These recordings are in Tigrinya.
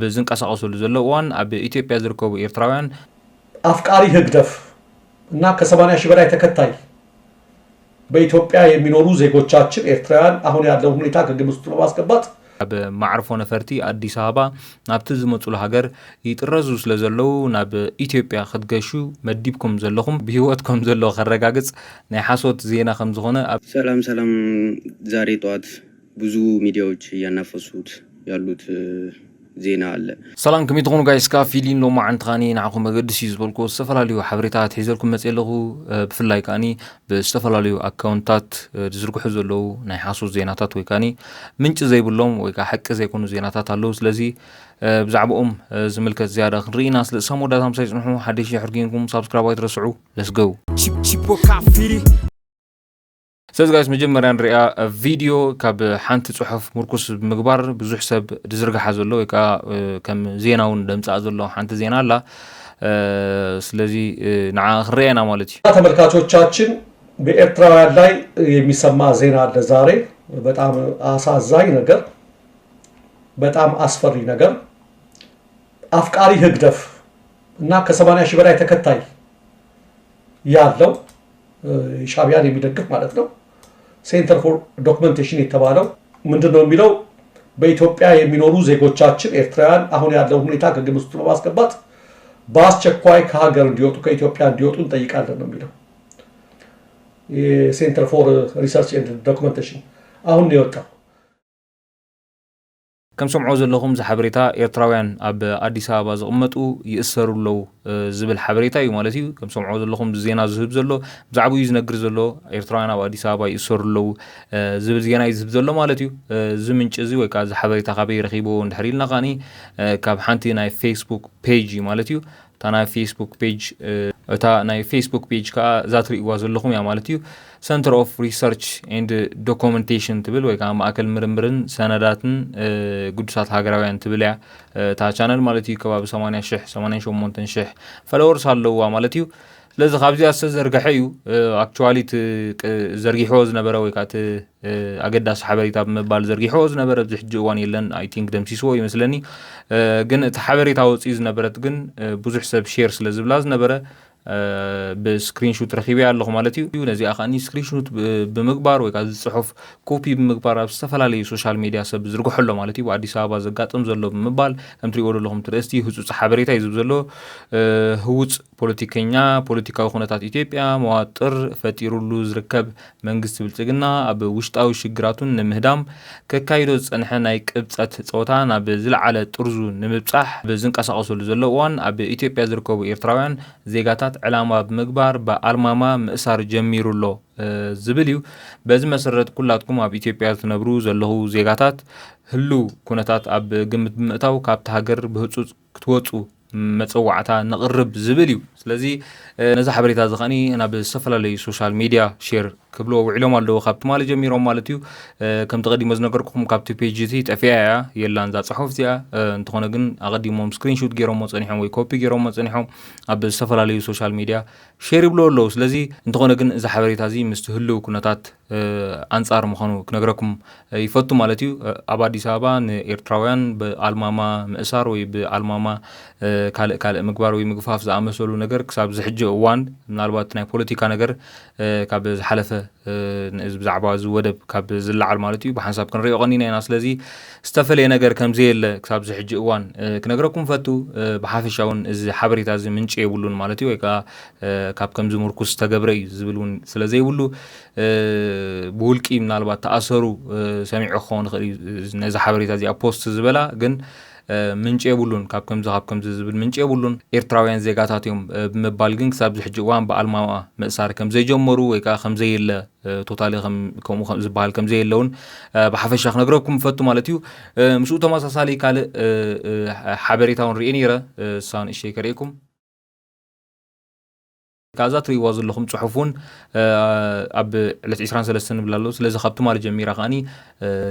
ብዝንቀሳቐሰሉ ዘሎ እዋን ኣብ ኢትዮጵያ ዝርከቡ ኤርትራውያን አፍቃሪ ህግደፍ እና ከሰማንያ ሺህ በላይ ተከታይ በኢትዮጵያ የሚኖሩ ዜጎቻችን ኤርትራውያን አሁን ያለውን ሁኔታ ከግምት ውስጥ በማስገባት ኣብ መዓርፎ ነፈርቲ ኣዲስ ኣበባ ናብቲ ዝመፁሉ ሃገር ይጥረዙ ስለ ዘለዉ ናብ ኢትዮጵያ ክትገሹ መዲብኩም ዘለኹም ብህይወት ከም ዘሎ ከረጋግፅ ናይ ሓሶት ዜና ከም ዝኾነ ኣብ ሰላም ሰላም። ዛሬ ጠዋት ብዙ ሚዲያዎች እያናፈሱት ያሉት ዜና አለ። ሰላም ከመይ ትኾኑ ጋይስ? ካብ ፊሊን ሎማዓንቲ ከዓኒ ንዓኹም መገድስ እዩ ዝበልኩ ዝተፈላለዩ ሓበሬታት ሒዘልኩም መፅእ ኣለኹ። ብፍላይ ከዓኒ ብዝተፈላለዩ ኣካውንታት ዝዝርግሑ ዘለዉ ናይ ሓሶት ዜናታት ወይ ከዓኒ ምንጪ ዘይብሎም ወይ ከዓ ሓቂ ዘይኮኑ ዜናታት ኣለዉ። ስለዚ ብዛዕባኦም ዝምልከት ዝያዳ ክንርኢ ኢና። ስለ ዝሳብ መወዳእታ ምሳይ ፅንሑ። ሓደሽ ሕርጊንኩም ሳብስክራይብ ኣይትረስዑ። ለስገው Chip- Chipo Cafiri. ስለዚ ጋይስ መጀመርያ ንሪኣ ቪድዮ ካብ ሓንቲ ፅሑፍ ምርኩስ ብምግባር ብዙሕ ሰብ ዝዝርግሓ ዘሎ ወይ ከዓ ከም ዜና እውን ደምፃእ ዘሎ ሓንቲ ዜና ኣላ። ስለዚ ንዓ ክንሪኣ ኢና ማለት እዩ። ተመልካቾቻችን በኤርትራውያን ላይ የሚሰማ ዜና አለ ዛሬ። በጣም አሳዛኝ ነገር፣ በጣም አስፈሪ ነገር። አፍቃሪ ህግደፍ እና ከሰማንያ ሺህ በላይ ተከታይ ያለው ሻዕቢያን የሚደግፍ ማለት ነው። ሴንተር ፎር ዶክመንቴሽን የተባለው ምንድን ነው የሚለው? በኢትዮጵያ የሚኖሩ ዜጎቻችን ኤርትራውያን አሁን ያለውን ሁኔታ ከግምት ውስጥ በማስገባት በአስቸኳይ ከሀገር እንዲወጡ፣ ከኢትዮጵያ እንዲወጡ እንጠይቃለን ነው የሚለው የሴንተር ፎር ሪሰርች ኤንድ ዶክመንቴሽን አሁን ነው የወጣው። ከም ሰምዖ ዘለኹም እዚ ሓበሬታ ኤርትራውያን ኣብ ኣዲስ ኣበባ ዝቕመጡ ይእሰሩ ኣለዉ ዝብል ሓበሬታ እዩ ማለት እዩ። ከም ሰምዖ ዘለኹም ዜና ዝህብ ዘሎ ብዛዕባኡ እዩ ዝነግር ዘሎ። ኤርትራውያን ኣብ ኣዲስ ኣበባ ይእሰሩ ኣለዉ ዝብል ዜና እዩ ዝህብ ዘሎ ማለት እዩ። እዚ ምንጪ እዚ ወይ ከዓ እዚ ሓበሬታ ካበይ ረኺብዎ እንድሕር ኢልና ከዓኒ ካብ ሓንቲ ናይ ፌስቡክ ፔጅ እዩ ማለት እዩ። እታ ናይ ፌስቡክ ፔጅ እታ ናይ ፌስቡክ ፔጅ ከዓ እዛ ትርእይዋ ዘለኹም እያ ማለት እዩ። Center of Research and Documentation ትብል ወይ ከዓ ማእከል ምርምርን ሰነዳትን ግዱሳት ሃገራውያን ትብል እያ እታ ቻነል ማለት እዩ። ከባቢ ሰማንያ ሽሕ ሰማንያ ሸሞንተ ሽሕ ፎሎወርስ ኣለውዋ ማለት እዩ። ስለዚ ካብዚኣ ዝተዘርግሐ እዩ። ኣክቹዋሊ እቲ ዘርጊሕዎ ዝነበረ ወይ ከዓ እቲ ኣገዳሲ ሓበሬታ ብምባል ዘርጊሕዎ ዝነበረ ኣብዚ ሕጂ እዋን የለን። I think ደምሲስዎ ይመስለኒ። ግን እቲ ሓበሬታ ወፂኡ ዝነበረት ግን ብዙሕ ሰብ ሼር ስለ ዝብላ ዝነበረ ብስክሪንሹት ረኺበያ ኣለኹ ማለት እዩ። ነዚኣ ከዓኒ ስክሪንሹት ብምግባር ወይ ከዓ እዚ ፅሑፍ ኮፒ ብምግባር ኣብ ዝተፈላለዩ ሶሻል ሚድያ ሰብ ዝርግሖ ኣሎ ማለት እዩ። ብኣዲስ ኣበባ ዘጋጥም ዘሎ ብምባል ከም ትሪእዎ ዘለኹም ትርእስቲ ህፁፅ ሓበሬታ እዩ ዝብ ዘሎ። ህውፅ ፖለቲከኛ ፖለቲካዊ ኩነታት ኢትዮጵያ መዋጥር ፈጢሩሉ ዝርከብ መንግስቲ ብልፅግና ኣብ ውሽጣዊ ሽግራቱን ንምህዳም ከካይዶ ዝፀንሐ ናይ ቅብፀት ፀወታ ናብ ዝለዓለ ጥርዙ ንምብፃሕ ብዝንቀሳቐሰሉ ዘሎ እዋን ኣብ ኢትዮጵያ ዝርከቡ ኤርትራውያን ዜጋታት ዕላማ ብምግባር ብኣልማማ ምእሳር ጀሚሩ ኣሎ ዝብል እዩ። በዚ መሰረት ኩላትኩም ኣብ ኢትዮጵያ ትነብሩ ዘለኹ ዜጋታት ህልው ኩነታት ኣብ ግምት ብምእታው ካብቲ ሃገር ብህፁፅ ክትወፁ መፀዋዕታ ነቕርብ ዝብል እዩ። ስለዚ ነዚ ሓበሬታ እዚ ከዓኒ ናብ ዝተፈላለዩ ሶሻል ሚድያ ሼር ክብልዎ ውዒሎም ኣለዉ ካብ ትማሊ ጀሚሮም ማለት እዩ። ከምቲ ቀዲሞ ዝነገርኩኹም ካብቲ ፔጅ እቲ ጠፊኣ እያ የላን እዛ ፅሑፍ እዚኣ። እንተኾነ ግን ኣቐዲሞም ስክሪንሹት ገይሮሞ ፀኒሖም ወይ ኮፒ ገይሮሞ ፀኒሖም ኣብ ዝተፈላለዩ ሶሻል ሚድያ ሼር ይብልዎ ኣለዉ። ስለዚ እንተኾነ ግን እዚ ሓበሬታ እዚ ምስቲ ህልው ኩነታት ኣንጻር ምዃኑ ክነግረኩም ይፈቱ ማለት እዩ። ኣብ ኣዲስ ኣበባ ንኤርትራውያን ብኣልማማ ምእሳር ወይ ብኣልማማ ካልእ ካልእ ምግባር ወይ ምግፋፍ ዝኣመሰሉ ነገር ክሳብ ዝሕጂ እዋን ምናልባት ናይ ፖለቲካ ነገር ካብ ዝሓለፈ ብዛዕባ እዚ ወደብ ካብ ዝለዓል ማለት እዩ ብሓንሳብ ክንሪኦ ቀኒና ኢና። ስለዚ ዝተፈለየ ነገር ከምዘየለ ክሳብ ዝሕጂ እዋን ክነግረኩም ፈቱ። ብሓፈሻ እውን እዚ ሓበሬታ እዚ ምንጪ የብሉን ማለት እዩ ወይ ከዓ ካብ ከምዚ ምርኩስ ዝተገብረ እዩ ዝብል እውን ስለ ዘይብሉ ብውልቂ ምናልባት ተኣሰሩ ሰሚዑ ክኸውን ይኽእል እዩ። ነዚ ሓበሬታ እዚኣ ፖስት ዝበላ ግን ምንጪ የብሉን ካብ ከምዚ ካብ ከምዚ ዝብል ምንጪ የብሉን። ኤርትራውያን ዜጋታት እዮም ብምባል ግን ክሳብ ዝሕጂ እዋን ብኣልማማ ምእሳር ከም ዘይጀመሩ ወይ ከዓ ከም ዘየለ ቶታሊ ከምኡ ዝበሃል ከም ዘየለ እውን ብሓፈሻ ክነግረኩም ፈቱ ማለት እዩ። ምስኡ ተመሳሳሊ ካልእ ሓበሬታ እውን ርኤ ነይረ እሳ ንእሸይ ከርእየኩም። ካብዛ ትርእይዋ ዘለኹም ፅሑፍ እውን ኣብ ዕለት ዕስራን ሰለስተን ንብል ኣለዉ። ስለዚ ካብ ትማሊ ጀሚራ ከዓኒ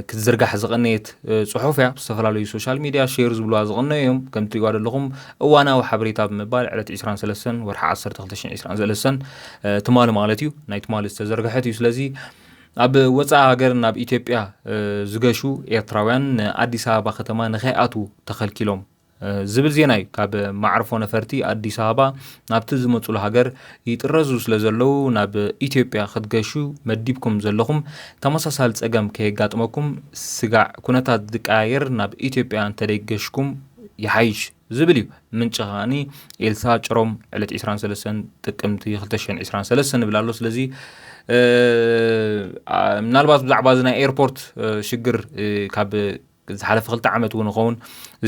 ክትዝርጋሕ ዝቐነየት ፅሑፍ እያ። ዝተፈላለዩ ሶሻል ሚድያ ሼር ዝብልዋ ዝቐነዩ እዮም። ከም ትርእይዋ ዘለኹም እዋናዊ ሓበሬታ ብምባል ዕለት ዕስራን ሰለስተን ወርሒ ዓሰርተ ክልተ ሽሕን ዕስራን ሰለስተን ትማሊ ማለት እዩ። ናይ ትማሊ ዝተዘርግሐት እዩ። ስለዚ ኣብ ወፃኢ ሃገር ናብ ኢትዮጵያ ዝገሹ ኤርትራውያን ንኣዲስ ኣበባ ከተማ ንኸይኣትዉ ተኸልኪሎም ዝብል ዜና እዩ። ካብ መዓርፎ ነፈርቲ ኣዲስ ኣበባ ናብቲ ዝመፅሉ ሃገር ይጥረዙ ስለ ዘለዉ ናብ ኢትዮጵያ ክትገሹ መዲብኩም ዘለኹም ተመሳሳሊ ፀገም ከየጋጥመኩም ስጋዕ ኩነታት ዝቀያየር ናብ ኢትዮጵያ እንተደይገሽኩም ይሓይሽ ዝብል እዩ። ምንጪ ከኣኒ ኤልሳ ጭሮም ዕለት ዕስራን ሰለስተን ጥቅምቲ ክልተ ሽሕን ዕስራን ሰለስተን ንብል ኣሎ። ስለዚ ምናልባት ብዛዕባ እዚ ናይ ኤርፖርት ሽግር ካብ ዝሓለፈ ክልተ ዓመት እውን ይኸውን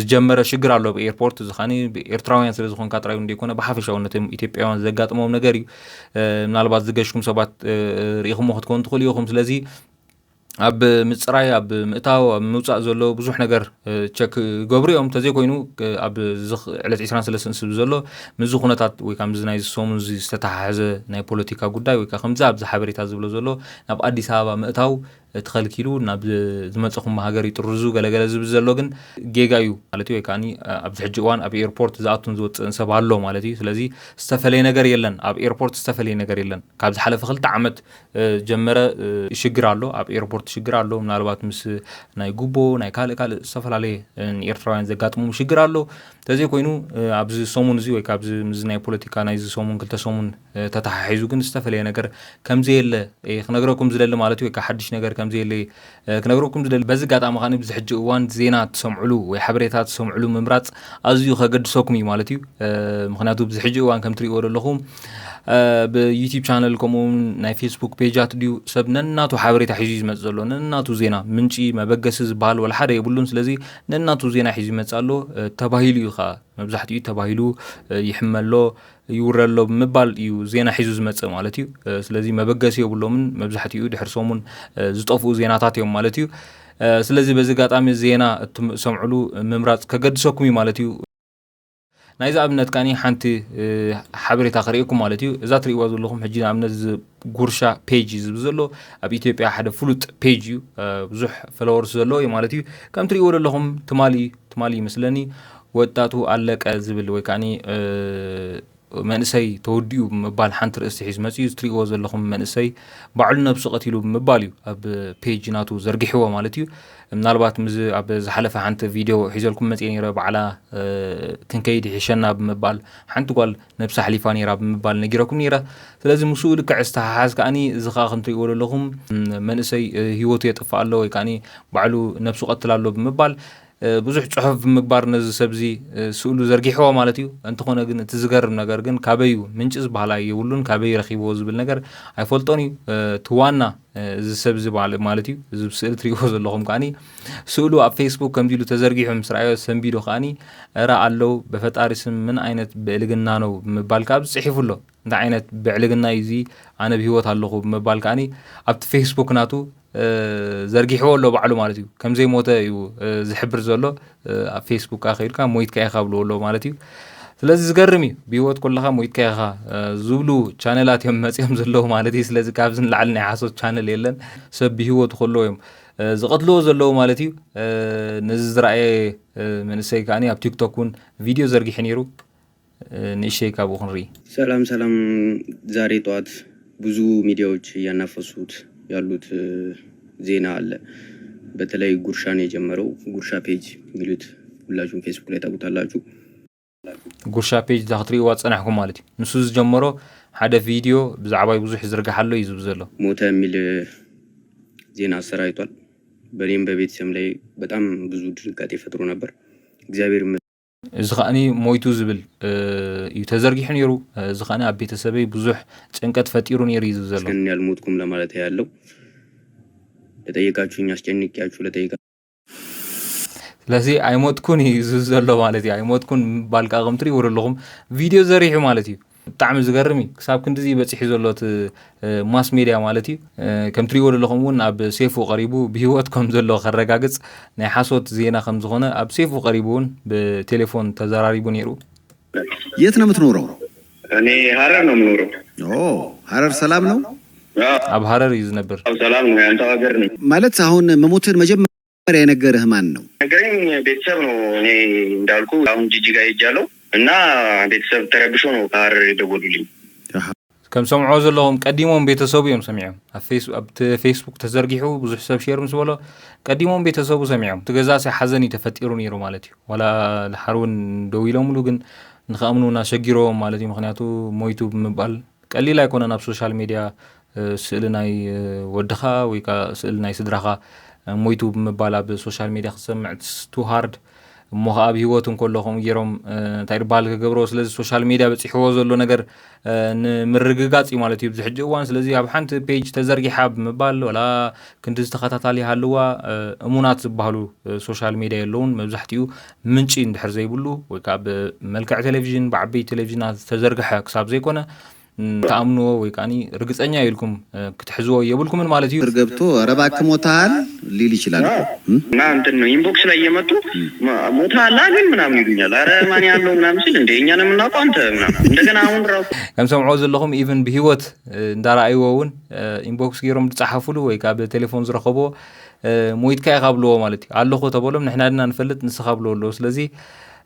ዝጀመረ ሽግር ኣሎ ብኤርፖርት። እዚ ከኒ ኤርትራውያን ስለ ዝኾንካ ጥራይ እውን ዘይኮነ ብሓፈሻውነት እዮም ኢትዮጵያውያን ዘጋጥሞም ነገር እዩ። ምናልባት ዝገሽኩም ሰባት ርኢኹሞ ክትኮኑ ትኽእሉ ኢኹም። ስለዚ ኣብ ምፅራይ ኣብ ምእታው ኣብ ምውፃእ ዘሎ ብዙሕ ነገር ቸክ ይገብሩ እዮም። እንተዘይኮይኑ ኣብ ዕለት ዕስራን ሰለስተን ስብ ዘሎ ምዚ ኩነታት ወይ ከዓ ምዚ ናይ ሰሙን እዚ ዝተተሓሓዘ ናይ ፖለቲካ ጉዳይ ወይ ከዓ ከምዚ ኣብዚ ሓበሬታ ዝብሎ ዘሎ ናብ ኣዲስ ኣበባ ምእታው ተኸልኪሉ ናብ ዝመፀኹም ሃገር ይጥርዙ ገለገለ ዝብል ዘሎ ግን ጌጋ እዩ ማለት እዩ። ወይ ከዓ ኣብዚ ሕጂ እዋን ኣብ ኤርፖርት ዝኣቱን ዝወፅእን ሰብ ኣሎ ማለት እዩ። ስለዚ ዝተፈለየ ነገር የለን፣ ኣብ ኤርፖርት ዝተፈለየ ነገር የለን። ካብ ዝሓለፈ ክልተ ዓመት ጀመረ ሽግር ኣሎ፣ ኣብ ኤርፖርት ሽግር ኣሎ። ምናልባት ምስ ናይ ጉቦ ናይ ካልእ ካልእ ዝተፈላለየ ንኤርትራውያን ዘጋጥሞም ሽግር ኣሎ። እንተዘይኮይኑ ኣብዚ ሰሙን እዚ ወይ ካብዚ ምስ ናይ ፖለቲካ ናይዚ ሰሙን ክልተ ሰሙን ተተሓሒዙ ግን ዝተፈለየ ነገር ከምዘየለ ክነግረኩም ዝደሊ ማለት እዩ። ወይ ከዓ ሓድሽ ነገር ከምዘየለ ክነግረኩም ዝደሊ። በዚ ኣጋጣሚ ከኣ ብዚ ሕጂ እዋን ዜና ትሰምዕሉ ወይ ሓበሬታ ትሰምዕሉ ምምራፅ ኣዝዩ ከገድሰኩም እዩ ማለት እዩ። ምክንያቱ ብዚ ሕጂ እዋን ከም ትሪእዎ ዘለኹም ብዩቲብ ቻነል ከምኡውን ናይ ፌስቡክ ፔጃት ድዩ ሰብ ነናቱ ሓበሬታ ሒዙ እዩ ዝመፅእ ዘሎ፣ ነናቱ ዜና ምንጪ መበገሲ ዝበሃል ወላ ሓደ የብሉን። ስለዚ ነናቱ ዜና ሒዙ ይመፅእ ኣሎ ተባሂሉ እዩ ከዓ መብዛሕትኡ ተባሂሉ ይሕመሎ ይውረሎ ብምባል እዩ ዜና ሒዙ ዝመፅእ ማለት እዩ። ስለዚ መበገሲ የብሎምን። መብዛሕትኡ ድሕሪ ሰሙን ዝጠፍኡ ዜናታት እዮም ማለት እዩ። ስለዚ በዚ ኣጋጣሚ ዜና እትሰምዕሉ ምምራፅ ከገድሰኩም እዩ ማለት እዩ። ናይዚ ኣብነት ከኣ ሓንቲ ሓበሬታ ክርእየኩም ማለት እዩ። እዛ ትርእይዋ ዘለኹም ሕጂ ንኣብነት እዚ ጉርሻ ፔጅ እዩ ዝብል ዘሎ ኣብ ኢትዮጵያ ሓደ ፍሉጥ ፔጅ እዩ። ብዙሕ ፈለወርስ ዘለዎ እዩ ማለት እዩ። ከም ትርእይዎ ዘለኹም ትማሊ ትማሊ ይመስለኒ ወጣቱ ኣለቀ ዝብል ወይ ከዓ መንእሰይ ተወዲኡ ብምባል ሓንቲ ርእስቲ ሒዙ መፅዩ። እዚ ትርእይዎ ዘለኹም መንእሰይ ባዕሉ ነብሱ ቀቲሉ ብምባል እዩ ኣብ ፔጅ ናቱ ዘርጊሕዎ ማለት እዩ። ምናልባት ምዚ ኣብ ዝሓለፈ ሓንቲ ቪድዮ ሒዘልኩም መፅየ ነይረ። ባዕላ ክንከይድ ይሕሸና ብምባል ሓንቲ ጓል ነብሳ ኣሕሊፋ ነይራ ብምባል ነጊረኩም ነይረ። ስለዚ ምስኡ ልክዕ ዝተሓሓዝ ከኣኒ እዚ ከዓ ከም ትሪእዎ ዘለኹም መንእሰይ ህይወቱ የጥፍእ ኣሎ ወይ ከኣኒ ባዕሉ ነብሱ ቀትል ኣሎ ብምባል ብዙሕ ፅሑፍ ብምግባር ነዚ ሰብዚ ስእሉ ዘርጊሕዎ ማለት እዩ። እንተኾነ ግን እቲ ዝገርም ነገር ግን ካበዩ ምንጪ ዝበሃል የብሉን፣ ካበይ ረኺብዎ ዝብል ነገር ኣይፈልጦን እዩ። እቲ ዋና እዚ ሰብ እዚ ማለት እዩ። እዚ ስእሊ ትሪእዎ ዘለኹም ከዓኒ ስእሉ ኣብ ፌስቡክ ከምዚ ኢሉ ተዘርጊሑ ምስ ረኣዮ ሰንቢዱ ከዓኒ እረ ኣለው በፈጣሪ ስም ምን ዓይነት ብዕልግና ነው ብምባል ከዓ ኣብዚ ፅሒፉ ኣሎ። እንታይ ዓይነት ብዕልግና እዩ እዚ ኣነ ብህይወት ኣለኹ ብምባል ከዓኒ ኣብቲ ፌስቡክ ናቱ ዘርጊሕዎ ኣሎ ባዕሉ ማለት እዩ። ከም ዘይሞተ እዩ ዝሕብር ዘሎ። ኣብ ፌስቡክ ከዓ ከይድካ ሞይትካ ኢኻ ብልዎ ኣሎ ማለት እዩ። ስለዚ ዝገርም እዩ። ብህይወት ኮለኻ ሞይትካ ኢኻ ዝብሉ ቻነላት እዮም መፂኦም ዘለዉ ማለት እዩ። ስለዚ ካብዚ ንላዕሊ ናይ ሓሶት ቻነል የለን። ሰብ ብህይወቱ ከለዉ እዮም ዝቐትልዎ ዘለዉ ማለት እዩ። ነዚ ዝረኣየ መንእሰይ ከዓኒ ኣብ ቲክቶክ እውን ቪድዮ ዘርጊሑ ነይሩ። ንእሸይ ካብኡ ክንርኢ። ሰላም ሰላም። ዛሬ ጠዋት ብዙ ሚዲያዎች እያናፈሱት ያሉት ዜና አለ። በተለይ ጉርሻን የጀመረው ጉርሻ ፔጅ የሚሉት ሁላችሁም ፌስቡክ ላይ ታውቁታላችሁ። ጉርሻ ፔጅ እዛ ክትርእይዋ ዝጸናሕኩም ማለት እዩ። ንሱ ዝጀመሮ ሓደ ቪድዮ ብዛዕባይ ብዙሕ ይዝርጋሕ ኣሎ እዩ ዝብል ዘሎ። ሞተ የሚል ዜና አሰራጭቷል። በእኔም በቤተሰብ ላይ በጣም ብዙ ድንጋጤ ፈጥሮ ነበር። እግዚአብሔር እዚ ከዓኒ ሞይቱ ዝብል እዩ ተዘርጊሑ ነይሩ። እዚ ከዓኒ ኣብ ቤተሰበይ ብዙሕ ጭንቀት ፈጢሩ ነይሩ እዩ ዝብል ዘሎ። እስከን ያልሞትኩም ለማለት ያለው ለጠየቃችሁኝ አስጨንቂያችሁ ለጠየቃ ስለዚ ኣይሞትኩን እዩ ዝብል ዘሎ ማለት እዩ። ኣይሞትኩን ምባል ከዓ ከም ትሪእዎ ዘለኹም ቪድዮ ዘሪሑ ማለት እዩ። ብጣዕሚ ዝገርም እዩ። ክሳብ ክንድዚ በፂሑ ዘሎ እቲ ማስ ሜድያ ማለት እዩ። ከም ትሪእዎ ዘለኹም እውን ኣብ ሴፉ ቀሪቡ ብህይወት ከም ዘሎ ከረጋግፅ ናይ ሓሶት ዜና ከም ዝኾነ ኣብ ሴፉ ቀሪቡ እውን ብቴሌፎን ተዘራሪቡ ነይሩ። የት ነው የምትኖረው? እኔ ሀረር ነው የምኖረው። ኦ ሀረር ሰላም ነው? ኣብ ሃረር እዩ ዝነብር። ሰላም ነው ያንተው ሀገር ነው። ማለት አሁን መሞትን መጀመሪያ የነገረህ ማን ነው? ነገረኝ ቤተሰብ ነው። እኔ እንዳልኩ አሁን ጅጅጋ ሄጃለሁ እና ቤተሰብ ተረብሾ ነው ከሀረር የደወሉልኝ። ከም ሰምዖ ዘለኹም ቀዲሞም ቤተሰቡ እዮም ሰሚዖም። ኣብ ፌስ- ኣብቲ ፌስቡክ ተዘርጊሑ ብዙሕ ሰብ ሼር ምስ በሎ ቀዲሞም ቤተሰቡ ሰሚዖም። እቲ ገዛ ሲ ሓዘን እዩ ተፈጢሩ ነይሩ ማለት እዩ። ዋላ ድሓር እውን ደው ኢሎምሉ፣ ግን ንክኣምኑ እናሸጊሮም ማለት እዩ። ምክንያቱ ሞይቱ ብምባል ቀሊል ኣይኮነን። ኣብ ሶሻል ሜድያ እ፣ ስእሊ ናይ እ፣ ወድኻ ወይ ከዓ ስእሊ ናይ ስድራኻ እ፣ ሞይቱ ብምባል ኣብ ሶሻል ሜድያ ክትሰምዕ ቱ ሃርድ። እሞ ከዓ ኣብ ህይወት እንከሎ ከምኡ ገይሮም እ፣ እንታይ ድበሃል ክገብሮ። ስለዚ ሶሻል ሜድያ በፂሕዎ ዘሎ ነገር እ፣ ንምርግጋፅ እዩ ማለት እዩ ኣብዚ ሕጂ እዋን። ስለዚ ኣብ ሓንቲ ፔጅ ተዘርጊሓ ብምባል ወላ ክንዲ ዝተኸታታሊ ሃልዋ እ፣ እሙናት ዝበሃሉ እ፣ ሶሻል ሜድያ የለውን። መብዛሕትኡ ምንጪ እንድሕር ዘይብሉ ወይ ከዓ ብመልክዕ ቴሌቪዥን ብዓበይቲ ቴሌቪዥናት ዝተዘርግሐ ክሳብ ዘይኮነ ም፣ ተኣምንዎ ወይ ከዓ ርግፀኛ ኢልኩም እ፣ ክትሕዝዎ የብልኩምን ማለት እዩ። ገብቶ ኧረ እባክህ ሞተሃል ሊል ይችላል እኮ። እም? እና እንትን ነው ኢንቦክስ ላይ እየመጡ "ሞ- ሞተሃል ግን ምናምን ይሉኛል። አረ ማን ያለው ምናምን ስል እንደ እኛን የምናውቀው አንተ ምናምን እንደገና አሁን ራሱ ከም ሰምዖ ዘለኹም ኢቭን ብህይወት እ፣ እንዳረኣይዎ እውን እ፣ ኢንቦክስ ገይሮም ዝፀሓፉሉ ወይ ከዓ ብቴሌፎን ዝረኸብዎ እ፣ ሞይትካ ኢኻ ብልዎ ማለት እዩ። ኣለኹ ተበሎም ንሕና ድና ንፈልጥ ንስኻ ብልዎ ኣለዎ። ስለዚ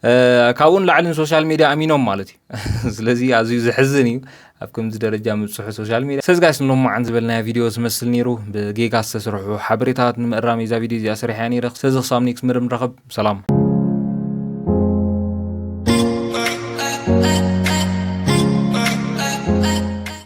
እ፣ ካብኡ ንላዕሊ ንሶሻል ሜድያ ኣሚኖም ማለት እዩ። ስለዚ ኣዝዩ ዘሕዝን እዩ ኣብ ከምዚ ደረጃ ምብፅሑ ሶሻል ሜድያ። ሰዚ ጋይስ ንሎማዓን ዝበልናዮ ቪድዮ ዝመስል ነይሩ። ብጌጋ ዝተሰርሑ ሓበሬታት ንምእራም እዛ ቪድዮ እዚኣ ሰሪሐያ ነይረ። ሰዚ ክሳብ ኔክስት መደብ ንራኸብ። ሰላም።